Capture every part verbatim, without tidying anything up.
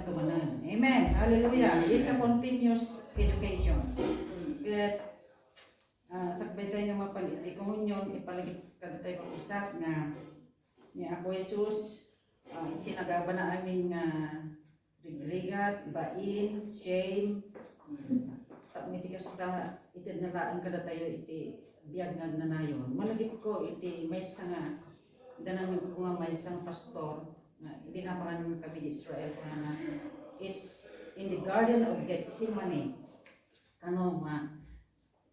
Tumanan. Amen. Hallelujah. It's a continuous education. Ket, ah, sakbay tayo nga mapan iti komunyon, ipalagip kadatayo kakabsat nga ni Apo Jesus, ah, sinagabana amin nga rigrigat, bain, shame. Tapno iti kasta, itedna laeng kadatayo iti biag nga agnanayon. Malagipko iti maysa nga, danangngeto nga maysa nga pastor, nga idi naparan kami di Israel, kunana, "It's in the Garden of Gethsemane." Kano nga,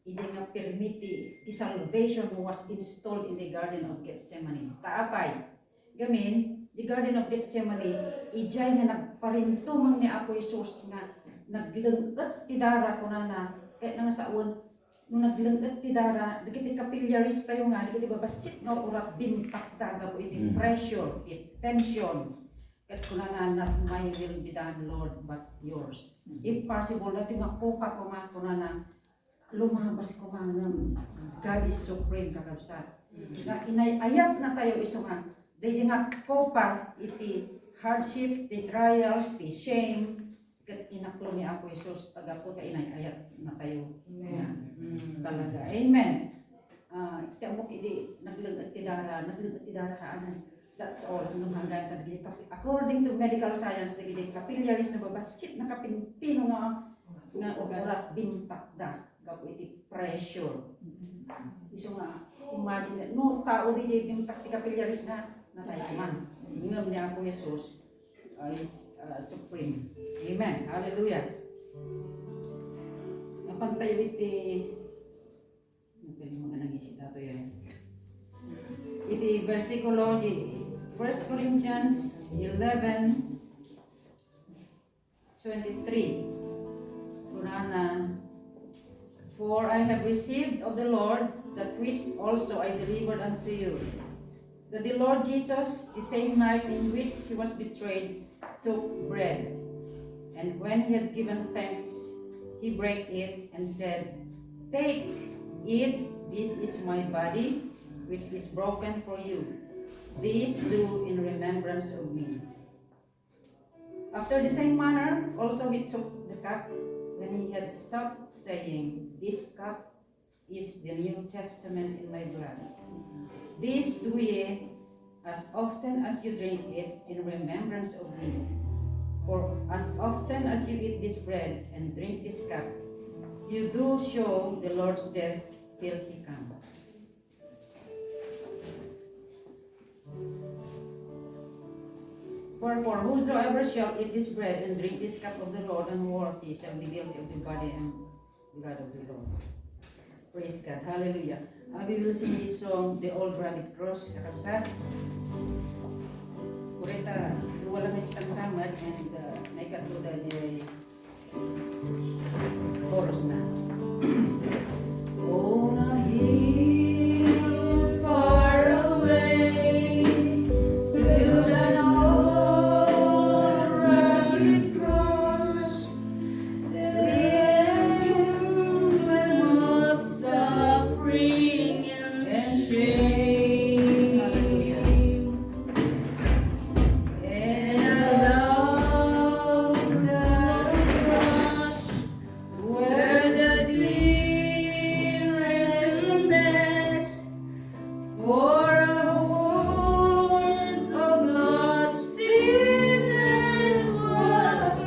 idiay nga pirmi ti, the salvation was installed in the Garden of Gethsemane. Ta apay? Gamin, the Garden of Gethsemane, idiay nga nagparintumeng ni Apo Jesus nga nagleng-et ti dara, kunana, ket nang sawen, no nagleng-et ti dara, dagiti capillaries tayo nga, dagiti babassit nga urat, bintakda gapu iti Mm. pressure, iti tension. Ket kunana, "Not my will be done, Lord, but yours." Mm. If possible, dati nga kuka ko nga, kunana, lumabas ko nga ngem God is supreme, kakabsat. Mm. Nga inay-ayat na tayo isu nga, daydi nga kupa iti hardship, ti trials, ti shame, ket inaklo ni Apo Jesus, ta gapu ta inay-ayat na tayo. Amen. Nga, Mm. talaga. Amen. Ah, iti ammok idi nagleng-et ti dara, nagleng-et ti dara haan. That's all. Ngem hanggan ta dagiti kap-, according to medical science, dagiti capillaries nga babassit, nakapinpino nga, nga urat, bintakda gapu iti pressure. Isu nga, imagine, no tao didi bintak ti capillaries na, natay man. Ngem ni Apo Jesus, uh, is, uh, supreme. Amen. Hallelujah. Napan tayo iti, ano pa yung mga nangisi tayo yan? Iti versikulo di First Corinthians eleven twenty-three. Kunana, "For I have received of the Lord that which also I delivered unto you, that the Lord Jesus, the same night in which he was betrayed, took bread. And when he had given thanks, he brake it and said, 'Take, eat, this is my body, which is broken for you. This do in remembrance of me.'" After the same manner also he took the cup when he had supped, saying, "This cup is the New Testament in my blood. This do ye as often as you drink it in remembrance of me. For as often as you eat this bread and drink this cup, you do show the Lord's death till he comes." "For, for whosoever shall eat this bread and drink this cup of the Lord unworthy shall be guilty of the body and blood of the Lord." Praise God. Hallelujah. Uh, we will sing this song, "The Old Rugged Cross," kakabsat. Kurita, wala may stang samad and, uh, may katuda di Chorus na. On a hill far away stood an old rugged cross, the emblem of suffering and shame. And I love that cross where the dearest and best for a host of lost sinners was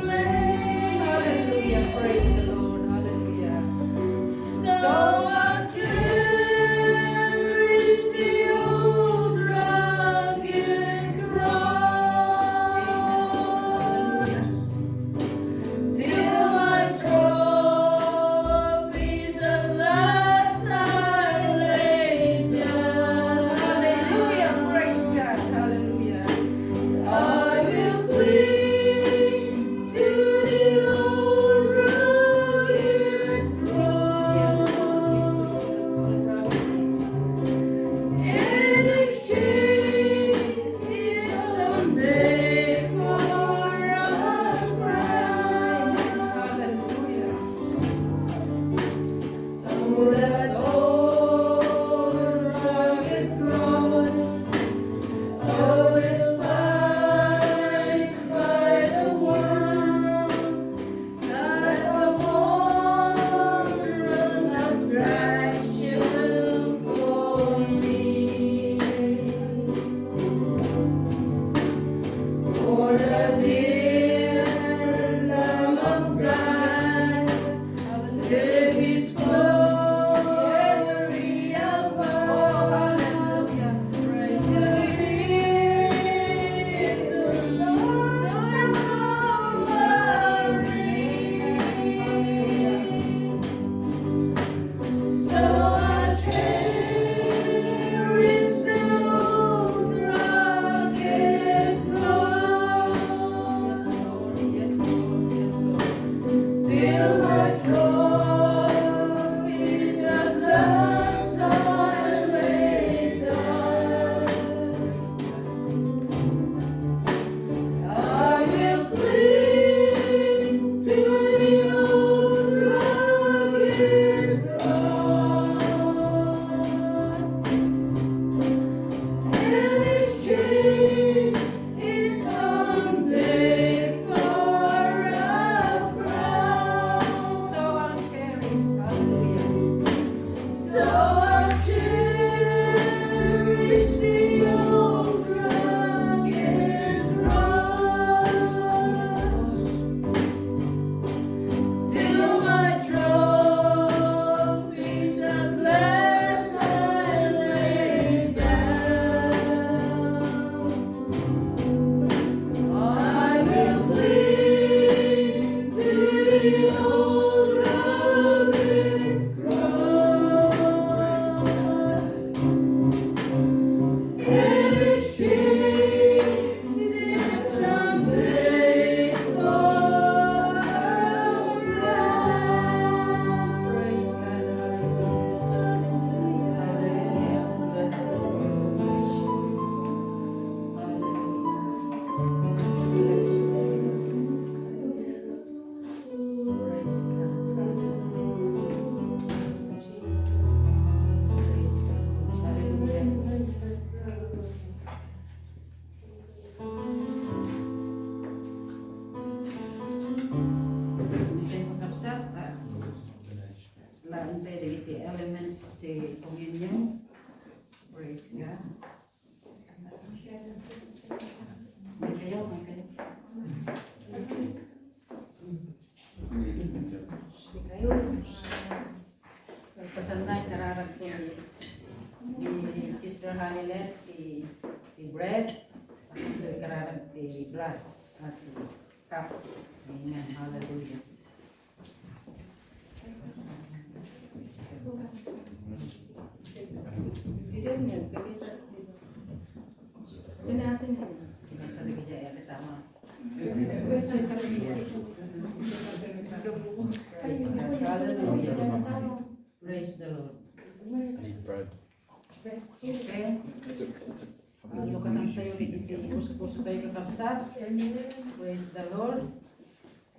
Ti communion. Praise God. May kayo, may kayo. May kayo. Nagpasanna, ikararag ko ni, ni Sister Hanilet, ti, ti bread, saka ikararag ti blood, at ti cup. Amen. Hallelujah. Praise the Lord. Praise the Lord. Bread. Okay. Ano ka nang tayo, iti puso tayo kakabsat? Praise the Lord.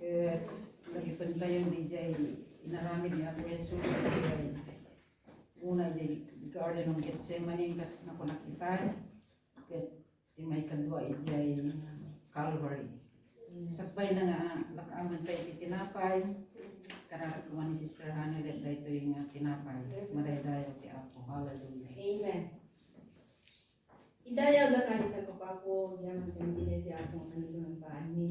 Ket nagipentayo diay inaramid ni Apo Jesus, diay una diay Garden of Gethsemane, kas nakunak itay. Ket ti maikadua idiay Calvary. Sakbay na nga lak-amen tayo iti tinapay, kararag koma ni Sister Hanilet daytoy nga tinapay. Madaydayaw ti Apo. Hallelujah. Amen. Idayaw daka ita, Apo, yaman kami ti daytoy, Apo, nga kanito nga impaanmi.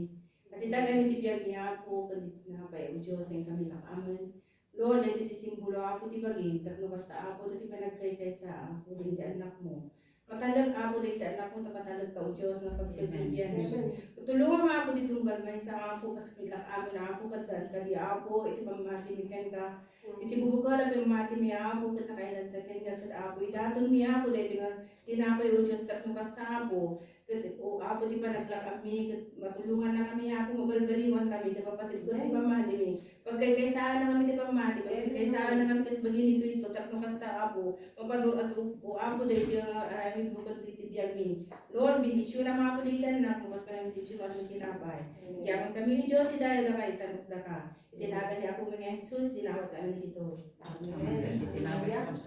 Kasi dagami ti biag ni Apo, ken ti tinapay, O Dios, ken kami lak-amen. Lord, daytoy ti simbolo, Apo, ti bagim, tapno kasta, Apo, ti panagkaykaysa, Apo, dagiti annakmo. Matalek, Apo, dagiti annakmo, ta matalek ka, O Dios, nga pagserserbian. Amen. Tulongam, Apo, ti tunggal maysa, Apo, kas lak-amen, Apo, ket daan kadi, Apo, iti pammatimi kenka. Iti sibubukel a pammatimi, Apo, ket nakainansa kenka, ket, Apo, idatonmi, Apo, daytoy nga tinapay, O Dios, tapno kasta, Apo, ket, O Apo, ti panaglak-ammi, ket matulongannakami, Apo, mabalbaliwan kami, ket mapatibkon ti pammatimi. Pagkaykaysaannakami ti pammati, pagkaykaysaannakami kas bagi ni Cristo, tapno kasta, Apo, mapadur-as, O, O Apo, daytoy nga aramidmo ken daytoy biagmi. Lord, bendisionam, Apo, daytoy annakmo, kas panagbendisionmo ti tinapay. Yaman kami, O Dios, idayaw daka, italek daka. Iti nagan ni Apomi nga Jesus, dinawat kami ditoy. Amen. Amen. Iti nagan ni Apo.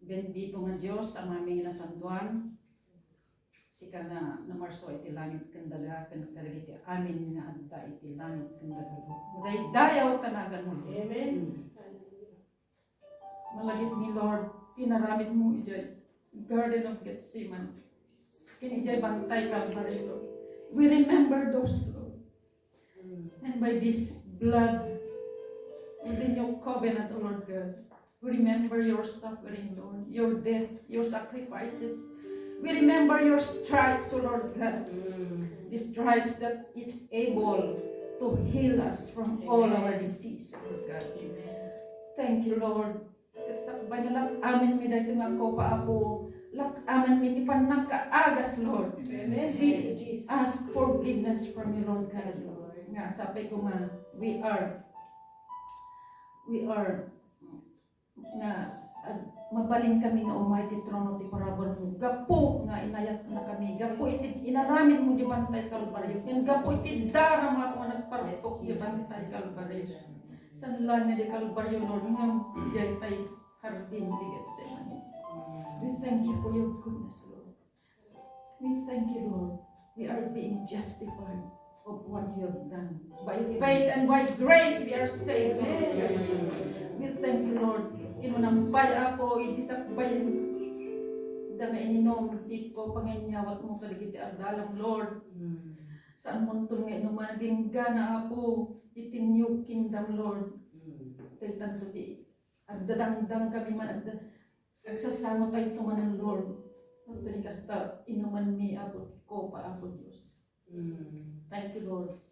Bendito nga Dios, Amami nga nasantoan, sika nga namarsua iti langit ken daga, ken kadagiti amin nga adda iti langit ken daga. Madaydayaw ta naganmo, Lord. Amen. Malagipmi, Lord, ti inaramidmo idiay Garden of Gethsemane. Ken idiay Bantay Calvary, Lord. We remember those, Lord. And by this blood, with the new covenant, O Lord God, we remember your suffering, Lord, your death, your sacrifices. We remember your stripes, O Lord God. The stripes that is able to heal us from all our disease, O Lord God. Thank you, Lord. Ket sakbay nga lak-amenmi daytoy nga kopa, Apo, lak-amenmi ti pannakaagas, Lord. Amen. We ask forgiveness from you, Lord God. Nga sapay koma, we are, we are, nga, ah, mabalin kami nga umay ti trono ti paraburmo. Gapu nga inayatnakami, gapu iti inaramidmo di Bantay Calvario, ken gapu iti daram nga nagparpok di Bantay Calvario. Saan lang nga di Calvario, Lord, nga idiay pay Hardin ti Getsemane. We thank you for your goodness, Lord. We thank you, Lord. We are being justified of what you have done. By faith and by grace, we are saved, Lord. We thank you, Lord. Kinunam pay, Apo, iti sakbay da nga ininum ti kopa nga inyawatmo kadagiti agdalam, Lord. Saan monton nga inuman, agingga, Apo, iti new kingdom, Lord. Ket tanto ti agdadangdang kami man, agda-, agsasango tayo tumanan, Lord. Tanto ni kasta, inumanmi, Apo, ti kopa, Apo Dios. Thank you, Lord.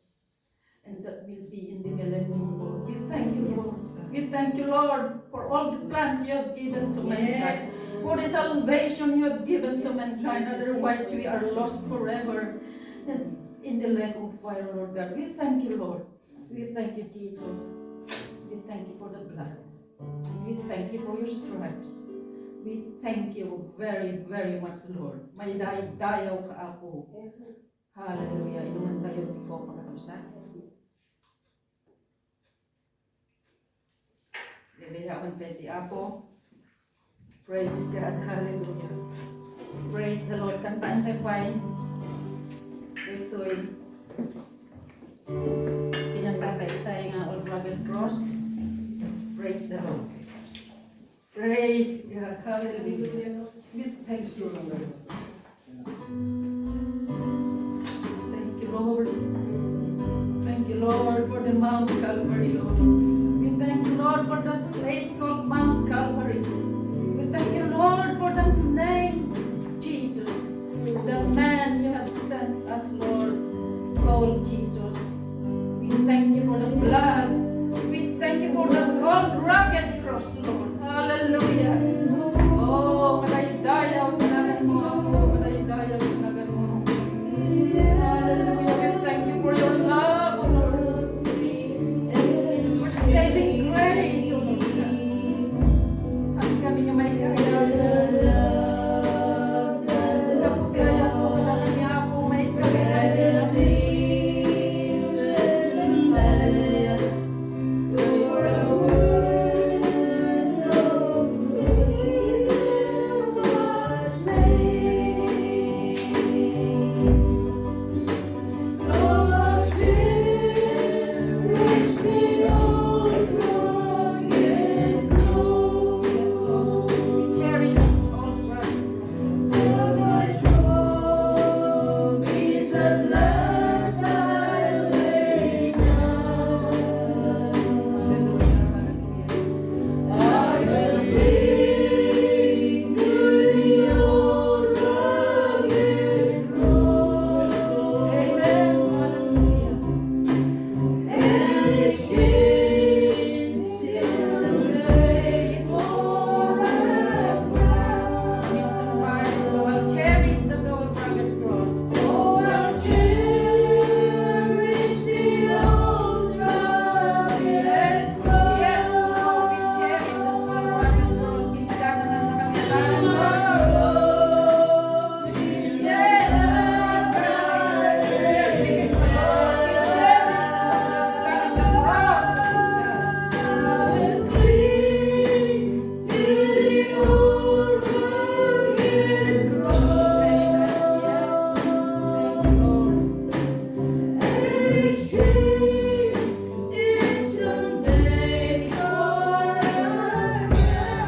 And that will be in the millennium, Lord. We thank you, Lord. We thank you, Lord, for all the plans you have given to mankind, for the salvation you have given to mankind. Otherwise, we are lost forever in, in the lake of fire, Lord God. We thank you, Lord. We thank you, Jesus. We thank you for the blood. We thank you for your stripes. We thank you very, very much, Lord. Madaydayaw ka, Apo. Hallelujah. Inuman tayo ti kopa, kakabsat. Daydayawen tayo ti Apo. Praise God. Hallelujah. Praise the Lord. Kantaan tayo pay. Daytoy. Hallelujah. Give thanks to our Lord. Thank you, Lord. Thank you, Lord, for the Mount Calvary, Lord. We thank you, Lord, for that place called